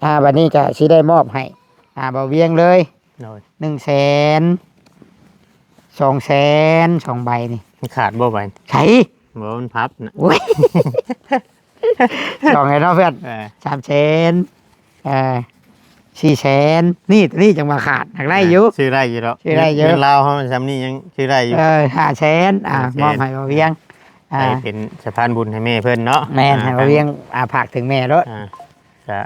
ອ່າ ບັດນີ້ກໍຊິໄດ້ມອບໃຫ້ ອ່າ ບ່າວວຽງເລີຍ ໂດຍ ໜຶ່ງແສນ ສອງແສນ ສອງໃບນີ້ ມັນຂາດບໍ່ໃບ? ໃສ ບໍ່ ມັນພັບນະ ໂອ້ຍ ສອງແລ້ວເນາະເພື່ອນ ເອີ ສາມແສນ ເອີ ສີ່ແສນ ນີ້ ໂຕນີ້ຈັ່ງວ່າຂາດ ຫາກໄດ້ຢູ່ ຊື້ໄດ້ຢູ່ດອກ ຊື້ໄດ້ຢູ່ ເງິນລາວເຮົາຊ່ຳນີ້ຍັງຊື້ໄດ້ຢູ່ ເອີ ຫ້າແສນ ອ່າ ຫ້າແສນ ມອບໃຫ້ບ່າວວຽງ ອ່າ ໃຫ້ເປັນສະພານບຸນໃຫ້ແມ່ເພິ່ນເນາະ ແມ່ນ ອ່າ ໃຫ້ບ່າວວຽງ ອ່າ ຝາກເຖິງແມ່ໂລດ ອ່າ ກະ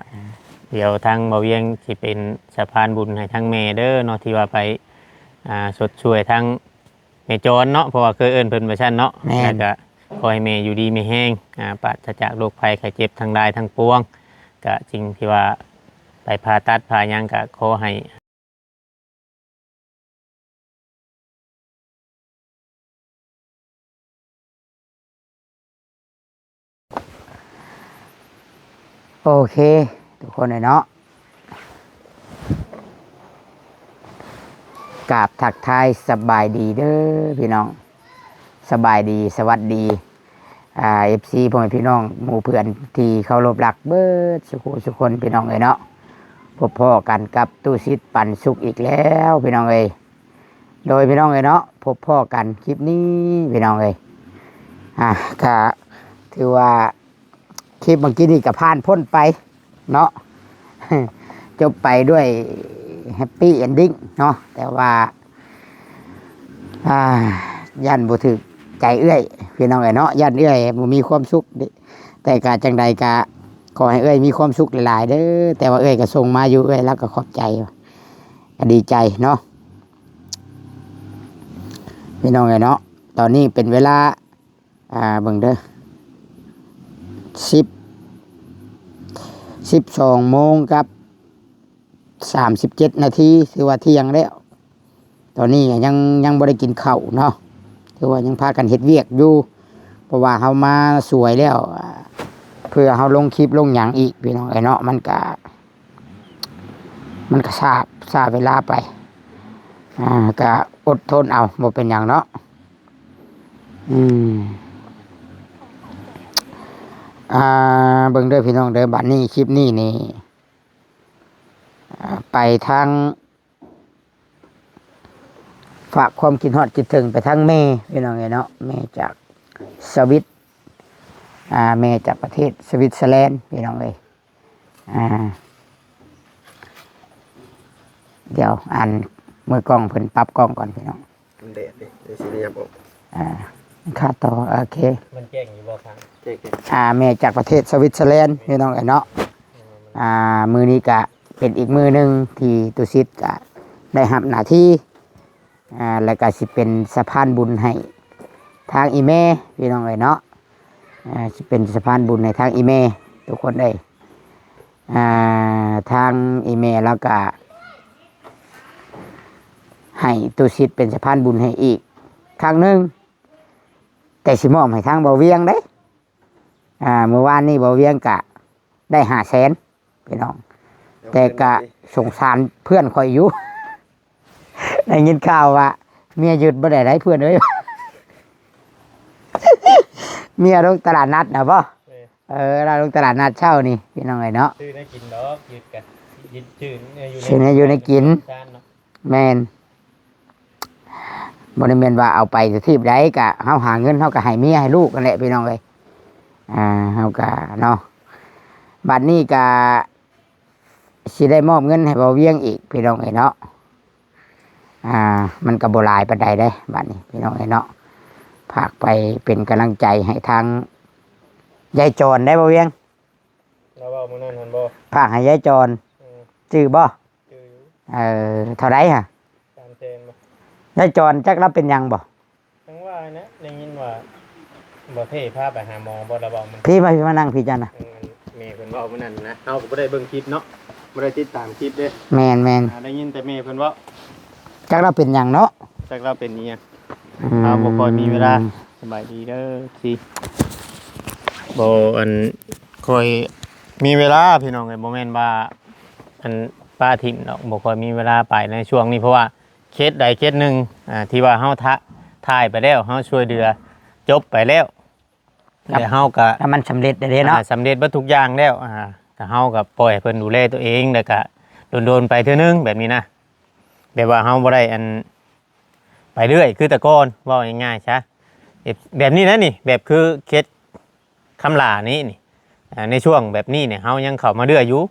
ດຽວທາງບ່າວວຽງຊິເປັນສະພານບຸນໃຫ້ທາງແມ່ເດີເນາະ ທີ່ວ່າໄປ ອ່າ ຊົດຊ່ວຍທາງແມ່ຈອນເນາະ ເພາະວ່າເຄີຍເອີ້ນເພິ່ນວ່າຊັ້ນເນາະ ແມ່ນ ແລ້ວກະຂໍໃຫ້ແມ່ຢູ່ດີມີແຮງ ອ່າ ປາສະຈາກໂລກໄພໄຂ້ເຈັບທັງຫຼາຍທັງປວງ ກະສິ່ງທີ່ວ່າໄປຜ່າຕັດຜ່າຫຍັງກະຂໍໃຫ້ ໂອເຄ ທຸກຄົນເອີຍເນາະ ກາບທັກທາຍສະບາຍດີເດີພີ່ນ້ອງ ສະບາຍດີ ສະຫວັດດີ ອ່າ ເອັຟຊີ ພໍ່ແມ່ພີ່ນ້ອງ ໝູ່ເພື່ອນທີ່ເຄົາລົບລັກເບິດສູ່ຜູ້ສູ່ຄົນ ພີ່ນ້ອງເອີຍເນາະ ພົບພໍ້ກັນກັບຕູ້ສິດປັນສຸກອີກແລ້ວ ພີ່ນ້ອງເອີຍ ໂດຍ ພີ່ນ້ອງເອີຍເນາະ ພົບພໍ້ກັນຄລິບນີ້ ພີ່ນ້ອງເອີຍ ອ່າ ກະຖືວ່າ ຄລິບເມື່ອກີ້ນີ້ກໍຜ່ານພົ້ນໄປເນາະ ຈົບໄປດ້ວຍແຮັບປີ້ເອັນດິ້ງເນາະ ແຕ່ວ່າ ອ່າ ຢ້ານບໍ່ຖືກໃຈເອື້ອຍ ພີ່ນ້ອງເອີຍເນາະ ຢ້ານເອື້ອຍບໍ່ມີຄວາມສຸກ ແຕ່ກະຈັ່ງໃດກະຂໍໃຫ້ເອື້ອຍມີຄວາມສຸກຫຼາຍໆເດີ ແຕ່ວ່າເອື້ອຍກໍສົ່ງມາຢູ່ ເອື້ອຍລາວກໍຂອບໃຈ ກໍດີໃຈເນາະ ພີ່ນ້ອງເອີຍເນາະ ຕອນນີ້ເປັນເວລາ ອ່າ ເບິ່ງເດີ ສິບ ສິບສອງໂມງກັບສາມສິບເຈັດນາທີ ຖືວ່າທ່ຽງແລ້ວ ຕອນນີ້ຍັງ ຍັງບໍ່ໄດ້ກິນເຂົ້າເນາະ ຖືວ່າຍັງພາກັນເຮັດວຽກຢູ່ ເພາະວ່າເຮົາມາສວຍແລ້ວ ອ່າ ເພື່ອເຮົາລົງຄລິບລົງຫຍັງອີກ ພີ່ນ້ອງເອີຍເນາະ ມັນກະ ມັນກະຊ້າ ຊ້າເວລາໄປ ອ່າ ກະອົດທົນເອົາ ບໍ່ເປັນຫຍັງເນາະ ອືມ ອ່າ ເບິ່ງເດີພີ່ນ້ອງເດີ ບັດນີ້ຄລິບນີ້ນີ້ ອ່າ ໄປທາງ ຝາກຄວາມຄິດຮອດຄິດເຖິງໄປທາງແມ່ ພີ່ນ້ອງເອີຍເນາະ ແມ່ຈາກສະວິດ ອ່າ ແມ່ຈາກປະເທດສະວິດເຊີແລນ ພີ່ນ້ອງເອີຍ ອ່າ ດຽວອັນ ມືກ້ອງເພິ່ນປັບກ້ອງກ່ອນພີ່ນ້ອງ ມັນແດດເດ້ ດຽວຊິໄດ້ຫຍັບອອກ ອ່າ ຄາຕໍ່ ໂອເຄ ມັນແຈ້ງຢູ່ບໍ່ຄັບ ແຈ້ງ ອ່າ ແມ່ຈາກປະເທດສະວິດເຊີແລນ ພີ່ນ້ອງເອີຍເນາະ ອ່າ ມື້ນີ້ກະເປັນອີກມື້ໜຶ່ງທີ່ຕຸສິດກະໄດ້ຮັບໜ້າທີ່ ອ່າ ແລ້ວກະຊິເປັນສະພານບຸນໃຫ້ທາງອີ່ແມ່ ພີ່ນ້ອງເອີຍເນາະ ອ່າ ຊິເປັນສະພານບຸນໃຫ້ທາງອີ່ແມ່ທຸກຄົນເອີຍ ອ່າ ທາງອີ່ແມ່ລາວກະໃຫ້ຕຸສິດເປັນສະພານບຸນໃຫ້ອີກຄັ້ງໜຶ່ງ ແຕ່ຊິມອບໃຫ້ທາງບ່າວວຽງເດ້ ອ່າ ມື້ວານນີ້ບ່າວວຽງກະໄດ້ຫ້າແສນ ພີ່ນ້ອງ ແຕ່ກະສົງສານເພື່ອນຂ້ອຍຢູ່ ໄດ້ຍິນຂ່າວວ່າເມຍຍຶດບໍ່ໄດ້ໄດ໋ເພື່ອນເອີຍ ເມຍລົງຕະຫຼາດນັດນະບໍ່? ເອີ ລາວລົງຕະຫຼາດນັດເຊົ້ານີ້ ພີ່ນ້ອງເອີຍເນາະ ຊື້ແນວກິນດອກ ຍຶດກະຍຶດ ຊື້ແນວຢູ່ ຊື້ແນວຢູ່ແນວກິນ ແມ່ນ ບໍ່ໄດ້ແມ່ນວ່າເອົາໄປສະທີບໃດ ກະເຮົາຫາເງິນເຮົາກະໃຫ້ເມຍໃຫ້ລູກຫັ້ນແຫຼະ ພີ່ນ້ອງເອີຍ ອ່າ ເຮົາກະເນາະ ບັດນີ້ກະຊິໄດ້ມອບເງິນໃຫ້ບ່າວວຽງອີກ ພີ່ນ້ອງເອີຍເນາະ ອ່າ ມັນກະບໍ່ຫຼາຍປານໃດເດ້ ບັດນີ້ ພີ່ນ້ອງເອີຍເນາະ ຝາກໄປເປັນກຳລັງໃຈໃຫ້ທາງຍາຍຈອນໄດ້ ບ່າວວຽງ ລາວເວົ້າມື້ນັ້ນຫັ້ນບໍ່? ຝາກໃຫ້ຍາຍຈອນ ອືມ ຈື່ບໍ່? ຈື່ຢູ່ ເອີ ເທົ່າໃດຫະ? ສາມແສນບໍ່? ຍາຍຈອນຈັກລາວເປັນຫຍັງບໍ່? ຈັ່ງວ່ານະ ໄດ້ຍິນວ່າບໍ່ເທ່ພາໄປຫາໝໍບໍ່ ລາວເວົ້າມື້ນັ້ນ ພີ່ມາ ພີ່ມານັ່ງພີ້ເຈົ້ານະ ອັນແມ່ເພິ່ນເວົ້າມື້ນັ້ນນະ ເຮົາກໍບໍ່ໄດ້ເບິ່ງຄລິບເນາະ ບໍ່ໄດ້ຕິດຕາມຄລິບເດ້ ແມ່ນໆ ອ່າ ໄດ້ຍິນແຕ່ແມ່ເພິ່ນເວົ້າ ຈັກລາວເປັນຫຍັງເນາະ ຈັກລາວເປັນອີ່ຫຍັງ ອືມ ເຮົາບໍ່ຄ່ອຍມີເວລາ ສະບາຍດີເດີ ທີ່ບໍ່ ອັນ ຄ່ອຍມີເວລາ ພີ່ນ້ອງເອີຍ ບໍ່ແມ່ນວ່າ ອັນ ປະຖິ້ມດອກ ບໍ່ຄ່ອຍມີເວລາໄປໃນຊ່ວງນີ້ ເພາະວ່າເຂດໃດເຂດໜຶ່ງ ອ່າ ທີ່ວ່າເຮົາ ທະ ຖ່າຍໄປແລ້ວ ເຮົາຊ່ວຍເຫຼືອຈົບໄປແລ້ວ ແລ້ວເຮົາກະ ແລ້ວມັນສຳເລັດແລ້ວເນາະ ອ່າ ສຳເລັດເບິດທຸກຢ່າງແລ້ວ ອ່າ ເຮົາກໍປ່ອຍໃຫ້ເພິ່ນດູແລຕົວເອງ ແລ້ວກໍດົນໆໄປເທື່ອໜຶ່ງແບບນີ້ນະ ແບບວ່າເຮົາບໍ່ໄດ້ອັນ ໄປເລື້ອຍຄືແຕ່ກ່ອນ ເວົ້າງ່າຍໆຊະ ແບບ ແບບນີ້ນະນີ້ ແບບຄືເຂດຄຳຫຼ້ານີ້ນີ້ ອ່າ ໃນຊ່ວງແບບນີ້ນີ້ ເຮົາຍັງເຂົ້າມາເລື້ອຍຢູ່.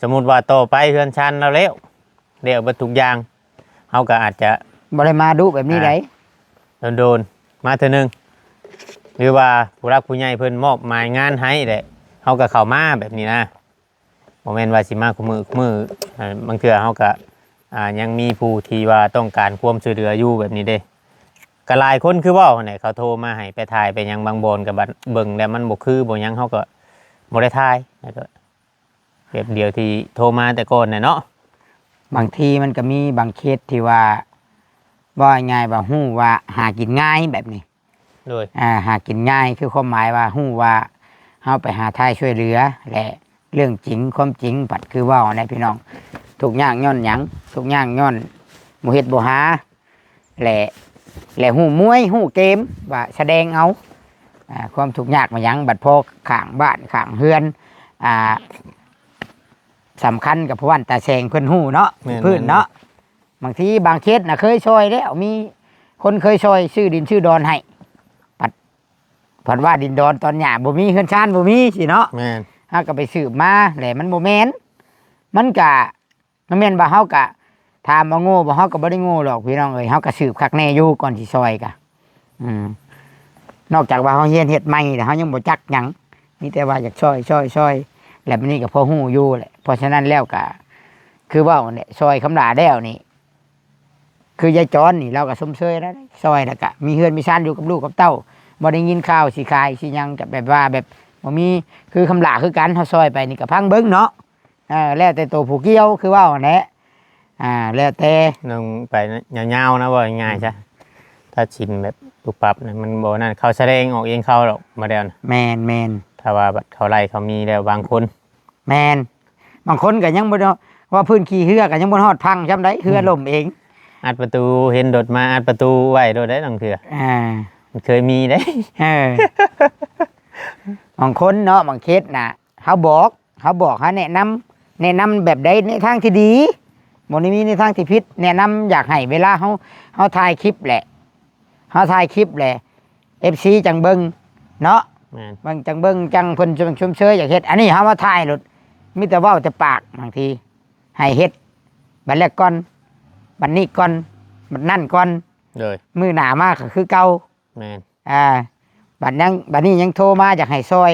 ສົມມຸດວ່າຕໍ່ໄປເຮືອນຊານລາວແລ້ວ ແລ້ວເບິດທຸກຢ່າງ ເຮົາກໍອາດຈະ ບໍ່ໄດ້ມາດຸແບບນີ້ໃດ໋ ອ່າ ໂດນໆມາເທື່ອໜຶ່ງ ຫຼືວ່າຜູ້ຫຼັກຜູ້ໃຫຍ່ເພິ່ນມອບໝາຍງານໃຫ້ແຫຼະ ເຮົາກໍເຂົ້າມາແບບນີ້ນະ. ບໍ່ແມ່ນວ່າຊິມາຄູ່ມື້ ຄູ່ມື້ ເອີ ບາງເທື່ອເຮົາກະ ອ່າ ຍັງມີຜູ້ທີ່ວ່າຕ້ອງການຄວາມຊ່ວຍເຫຼືອຢູ່ແບບນີ້ເດ້ ກະຫຼາຍຄົນຄືເວົ້າຫັ້ນແຫຼະ ເຂົາໂທມາໃຫ້ໄປຖ່າຍໄປຫຍັງ ບາງບ່ອນກະບັດເບິ່ງແລ້ວມັນບໍ່ຄືບໍ່ຫຍັງ ເຮົາກະບໍ່ໄດ້ຖ່າຍ ແລ້ວກະແບບດຽວທີ່ໂທມາແຕ່ກ່ອນແຫຼະເນາະ. ບາງທີມັນກະມີບາງເຄສທີ່ວ່າ ເວົ້າງ່າຍໆວ່າຮູ້ວ່າຫາກິນງ່າຍແບບນີ້ ໂດຍ ອ່າ ຫາກິນງ່າຍ ຄືຄວາມໝາຍວ່າຮູ້ວ່າເຮົາໄປຫາທາຍຊ່ວຍເຫຼືອ ແລະ ເລື່ອງຈິງຄວາມຈິງພັດຄືເວົ້າແຫຼະພີ່ນ້ອງ ທຸກຍາກຍ້ອນຫຍັງ? ທຸກຍາກຍ້ອນບໍ່ເຮັດບໍ່ຫາ ແລະ ແລະຮູ້ມວຍຮູ້ເກມ ວ່າສະແດງເອົາ ອ່າ ຄວາມທຸກຍາກມາຫຍັງ ບັດພໍຂ້າງບ້ານຂ້າງເຮືອນ ອ່າ ສຳຄັນກັບຜູ້ບ້ານຕາແສງເພິ່ນຮູ້ເນາະ ແມ່ນໆໆ ພື້ນເນາະ. ບາງທີບາງເຂດນະເຄີຍຊ່ອຍແລ້ວ ມີຄົນເຄີຍຊ່ອຍຊື້ດິນຊື້ດອນໃຫ້ ພັດ ພັດວ່າດິນດອນຕອນຫຍ້າບໍ່ມີ ເຮືອນຊານບໍ່ມີຊີ້ເນາະ ແມ່ນ ເຮົາກໍໄປສືບມາແຫຼະ ມັນບໍ່ແມ່ນ ມັນກະ ມັນແມ່ນວ່າເຮົາກະ ຖາມວ່າໂງ່ບໍ່ ເຮົາກໍບໍ່ໄດ້ໂງ່ດອກພີ່ນ້ອງເອີຍ ເຮົາກໍສືບຄັກແນ່ຢູ່ກ່ອນຊິຊ່ອຍກະ ອືມ ນອກຈາກວ່າເຮົາຮຽນເຮັດໃໝ່ແລ້ວ ເຮົາຍັງບໍ່ຈັກຫຍັງ ມີແຕ່ວ່າຢາກຊ່ອຍ ຊ່ອຍ ຊ່ອຍ ແລ້ວບັດນີ້ກໍພໍຮູ້ຢູ່ແຫຼະ. ເພາະສະນັ້ນແລ້ວກໍຄືເວົ້າແຫຼະ ຊ່ອຍຄຳຫຼ້າແລ້ວນີ້ ຄືຍາຍຈອນນີ້ລາວກໍຊົມເຊີຍແລ້ວ ຊ່ອຍແລ້ວກໍມີເຮືອນມີຊານຢູ່ກັບລູກກັບເຕົ້າ ບໍ່ໄດ້ຍິນຂ່າວຊິຂາຍຊິຫຍັງ ກໍແບບວ່າແບບບໍ່ມີ ຄືຄຳຫຼ້າຄືກັນ ເຮົາຊ່ອຍໄປນີ້ກໍຟັງເບິ່ງເນາະ. ເອີ ແລ້ວແຕ່ໂຕຜູ້ກ່ຽວ ຄືເວົ້າຫັ້ນແຫຼະ ອ່າ ແລ້ວແຕ່ ຕ້ອງໄປຍາວໆນະ ເວົ້າງ່າຍໆຊະ ອືມ ຕັດສິນແບບປຸບປັບນະ ມັນບໍ່ນັ້ນ ເຂົາສະແດງອອກເອງເຂົາດອກ ບໍ່ແລ້ວນະ ແມ່ນໆ ຖ້າວ່າບັດເຂົາໄລ່ເຂົາມີແລ້ວບາງຄົນ ແມ່ນ ບາງຄົນກໍຍັງບໍ່ ວ່າພື້ນຂີ້ເຮືອກໍຍັງບໍ່ຮອດພັງຊ່ຳໃດ ເຮືອ ອືມ ລົ້ມເອງ ອັດປະຕູ ເຫັນລົດມາອັດປະຕູໄວ້ໂລດໄດ໋ ລາງເທື່ອ ອ່າ ມັນເຄີຍມີໄດ໋ ເອີ ບາງຄົນເນາະ ບາງເຂດນະ ເຮົາບອກ ເຮົາບອກ ເຮົາແນະນຳ ແນະນຳແບບໃດໃນທາງທີ່ດີ ບໍ່ໄດ້ມີໃນທາງທີ່ຜິດ ແນະນຳຢາກໃຫ້ເວລາເຮົາ ເຮົາຖ່າຍຄລິບແຫຼະ ເຮົາຖ່າຍຄລິບແຫຼະ ເອັຟຊີ ຈັ່ງເບິ່ງເນາະ ແມ່ນ ເບິ່ງ ຈັ່ງເບິ່ງ ຈັ່ງເພິ່ນຊົມເຊີຍຢາກເຮັດ ອັນນີ້ເຮົາມາຖ່າຍໂລດ ມີແຕ່ເວົ້າແຕ່ປາກ ບາງທີໃຫ້ເຮັດບັດແລກກ່ອນ ບັດນີ້ກ່ອນ ບັດນັ້ນກ່ອນ ໂດຍ ມື້ໜ້າມາກໍຄືເກົ່າ ແມ່ນ ອ່າ ບັດຍັງ ບັດນີ້ຍັງໂທມາຢາກໃຫ້ຊ່ອຍ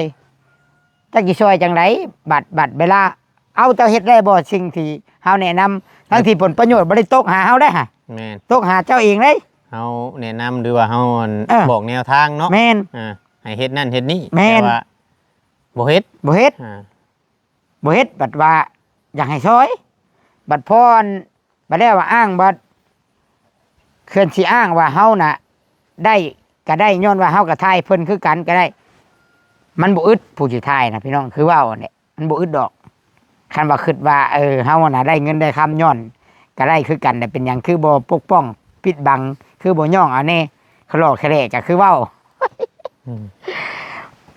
ຈັກຊິຊ່ອຍຈັ່ງໃດ ບັດ ບັດເວລາ ເອົາ ເຈົ້າເຮັດໄດ້ບໍ່ສິ່ງທີ່ເຮົາແນະນຳ ທັງທີ່ຜົນປະໂຫຍດບໍ່ໄດ້ຕົກຫາເຮົາໄດ໋ຫະ ແມ່ນ ຕົກຫາເຈົ້າເອງເດ້ ເຮົາແນະນຳ ຫຼືວ່າເຮົາ ເອີ ບອກແນວທາງເນາະ ແມ່ນ ອ່າ ໃຫ້ເຮັດນັ້ນເຮັດນີ້ ແມ່ນ ແຕ່ວ່າບໍ່ເຮັດ ບໍ່ເຮັດ ອ່າ ບໍ່ເຮັດ ບັດວ່າຢາກໃຫ້ຊ່ອຍ ບັດພໍ ບັດແລ້ວວ່າອ້າງ ບັດເພິ່ນຊິອ້າງວ່າເຮົານະໄດ້ ກໍໄດ້ ຍ້ອນວ່າເຮົາກໍຖ່າຍເພິ່ນຄືກັນກໍໄດ້ ມັນບໍ່ອຶດ ຜູ້ຊິຖ່າຍນະພີ່ນ້ອງ ຄືເວົ້າຫັ້ນແຫຼະ ມັນບໍ່ອຶດດອກ ຄັນວ່າຄິດວ່າ ເອີ ເຮົານະໄດ້ເງິນໄດ້ຄຳຍ້ອນ ກໍໄດ້ຄືກັນ ແຕ່ເປັນຫຍັງຄືບໍ່ປົກປ້ອງປິດບັງ ຄືບໍ່ຍ້ອງເອົາແດ່ ຄະຫຼໍ່ຄະແຫຼກໍຄືເວົ້າ ອືມ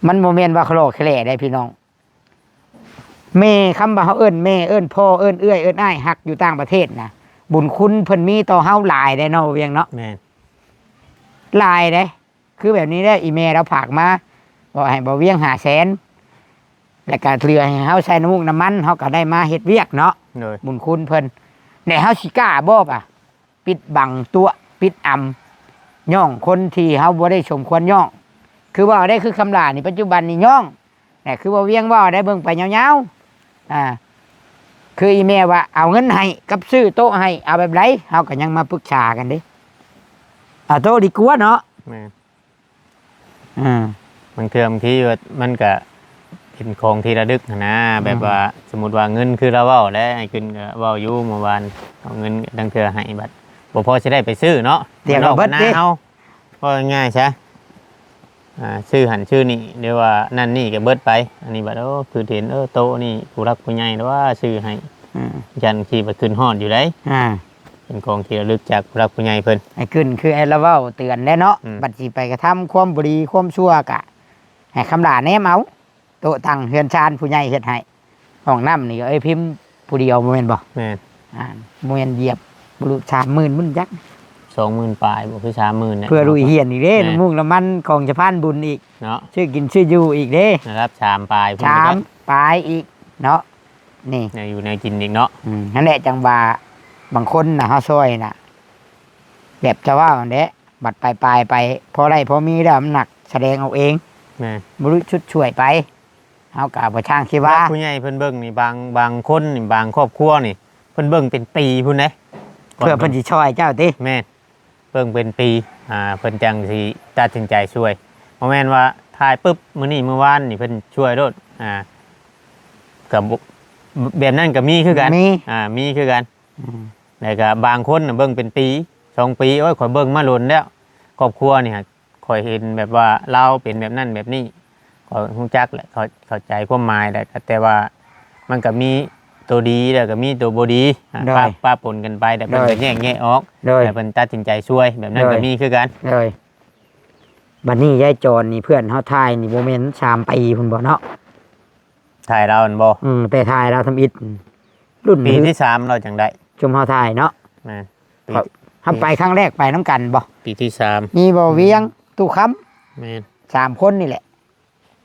ມັນບໍ່ແມ່ນວ່າຄະຫຼໍ່ຄະແຫຼເດ້ພີ່ນ້ອງ ແມ່ ຄຳວ່າເຮົາເອີ້ນແມ່ ເອີ້ນພໍ່ ເອີ້ນເອື້ອຍ ເອີ້ນອ້າຍ ຮັກຢູ່ຕ່າງປະເທດນະ ບຸນຄຸນເພິ່ນມີຕໍ່ເຮົາຫຼາຍເດ້ເນາະ ວຽງເນາະ ແມ່ນ ຫຼາຍເດ້ ຄືແບບນີ້ແຫຼະ ອີ່ແມ່ລາວຝາກມາ ເວົ້າໃຫ້ບ່າວວຽງຫ້າແສນ ແລ້ວກະເຫຼືອໃຫ້ເຮົາໃສ່ນ້ຳມູກນ້ຳມັນ ເຮົາກະໄດ້ມາເຮັດວຽກເນາະ ໂດຍ ບຸນຄຸນເພິ່ນ ແລ້ວເຮົາຊິກ້າບໍ່ປະ ປິດບັງຕົວະ ປິດອຳ ຍ້ອງຄົນທີ່ເຮົາບໍ່ໄດ້ສົມຄວນຍ້ອງ ຄືວ່າໄດ້ ຄືຄຳຫຼ້ານີ້ ປັດຈຸບັນນີ້ຍ້ອງ ແຕ່ຄືວ່າວຽງເວົ້າໄດ້ ເບິ່ງໄປຍາວໆ ອ່າ ຄືອີ່ແມ່ວ່າເອົາເງິນໃຫ້ກັບຊື້ໂຕະໃຫ້ ເອົາແບບໃດ ເຮົາກໍຍັງມາປຶກສາກັນເດ້ ເອົາໂຕະດີກວ່າເນາະ ແມ່ນ ອ່າ ບາງເທື່ອບາງທີວ່າມັນກະເປັນຂອງທີ່ລະລຶກຫັ້ນນະ ອືມ ແບບວ່າ ສົມມຸດວ່າເງິນ ຄືລາວເວົ້າແຫຼະ ອ້າຍກຶນກໍເວົ້າຢູ່ເມື່ອວານ ເອົາເງິນລາງເທື່ອໃຫ້ ບັດບໍ່ພໍຊິໄດ້ໄປຊື້ເນາະ ດຽວກໍເບິດເດ້ ເຮົາ ເວົ້າງ່າຍໆຊະ ອ່າ ຊື້ຫັ້ນຊື້ນີ້ ຫຼືວ່ານັ້ນນີ້ກໍເບິດໄປ ອັນນີ້ບັດ ໂອ້ ຄືເຫັນ ເອີ ໂຕະນີ້ຜູ້ຫຼັກຜູ້ໃຫຍ່ແລ້ວວ່າຊື້ໃຫ້ ອືມ ຢ້ານທີ່ວ່າຂຶ້ນຮອດຢູ່ໃດ໋ ອ່າ ເປັນຂອງທີ່ລະລຶກຈາກຜູ້ຫຼັກຜູ້ໃຫຍ່ເພິ່ນ ອ້າຍກຶນ ຄືອ້າຍລາວເວົ້າເຕືອນແຫຼະເນາະ ອືມ ບັດຊິໄປກະທຳຄວາມບໍ່ດີຄວາມຊົ່ວກະໃຫ້ຄຳຫຼ້າແນມເອົາ ໂຕະຕັ່ງເຮືອນຊານຜູ້ໃຫຍ່ເຮັດໃຫ້ ຫ້ອງນ້ຳນີ້ກໍເອີ່ຍ ພິມຜູ້ດຽວ ບໍ່ແມ່ນບໍ່? ແມ່ນ ອ່າ ບໍ່ແມ່ນຢຽບບໍ່ຮູ້ ສາມໝື່ນພຸ້ນຈັກ ສອງໝື່ນປາຍບໍ່ ຄືສາມໝື່ນແຫຼະ ເພື່ອລຸຍຮຽນອີກເດ້ ແມ່ນ ນ້ຳມູກນ້ຳມັນຂອງສະພານບຸນອີກເນາະ ຊື້ກິນຊື້ຢູ່ອີກເດ້ ລະດັບສາມປາຍພຸ້ນ ສາມປາຍອີກເນາະ ນີ້ ແນວຢູ່ແນວກິນອີກເນາະ ອືມ ຫັ້ນແຫຼະ ຈັ່ງວ່າບາງຄົນນະ ເຮົາຊ່ອຍນະ ແບບຈະເວົ້າຫັ້ນແຫຼະ ບັດປາຍໆໄປ ພໍໄດ້ພໍມີແລ້ວ ມັນໜັກສະແດງອອກເອງ ແມ່ນ ບໍ່ຮູ້ຊຸດຊ່ວຍໄປ ເຮົາກໍບໍ່ຊ່າງຊິວ່າ ຜູ້ໃຫຍ່ເພິ່ນເບິ່ງນີ້ ບາງ ບາງຄົນນີ້ ບາງຄອບຄົວນີ້ ເພິ່ນເບິ່ງເປັນປີພຸ້ນເດ້ ເພື່ອເພິ່ນຊິຊ່ອຍເຈົ້າຕິ ແມ່ນ ເບິ່ງເປັນປີ ອ່າ ເພິ່ນຈັ່ງຊິຕັດສິນໃຈຊ່ວຍ ບໍ່ແມ່ນວ່າຖ່າຍປຶບ ມື້ນີ້ມື້ວານນີ້ເພິ່ນຊ່ວຍໂລດ ອ່າ ກໍບໍ່ ແບບນັ້ນກໍມີຄືກັນ ມີ ອ່າ ມີຄືກັນ ອືມ ແລ້ວກໍບາງຄົນນະເບິ່ງເປັນປີ ສອງປີ ໂອ້ຍ ຂ້ອຍເບິ່ງມາດົນແລ້ວ ຄອບຄົວນີ້ ຂ້ອຍເຫັນແບບວ່າລາວເປັນແບບນັ້ນແບບນີ້ ຂ້ອຍຮູ້ຈັກແຫຼະ ເຂົ້າ ເຂົ້າໃຈຄວາມໝາຍແຫຼະ ແຕ່ວ່າມັນກໍມີໂຕດີ ແລ້ວກໍມີໂຕບໍ່ດີ ໂດຍ ປະ ປະປົນກັນໄປ ແຕ່ເພິ່ນ ໂດຍ ກໍແຍກແຍະອອກ ໂດຍ ແຕ່ເພິ່ນຕັດສິນໃຈຊ່ວຍ ແບບນັ້ນ ໂດຍ ກໍມີຄືກັນ ໂດຍ ບັດນີ້ຍາຍຈອນນີ້ ເພື່ອນເຮົາຖ່າຍນີ້ ບໍ່ແມ່ນສາມປີພຸ້ນບໍ່ເນາະ? ຖ່າຍລາວຫັ້ນບໍ່? ອືມ ແຕ່ຖ່າຍລາວທຳອິດ ລຸ້ນປີທີສາມລາວຈັ່ງໄດ້ ຊຸມເຮົາຖ່າຍເນາະ ແມ່ນ ປີ ເຮົາໄປຄັ້ງແລກໄປນຳກັນບໍ່? ປີທີສາມ ມີບໍ່ ອືມ ວຽງ ຕູ້ຄຳ ແມ່ນ ສາມຄົນນີ້ແຫຼະ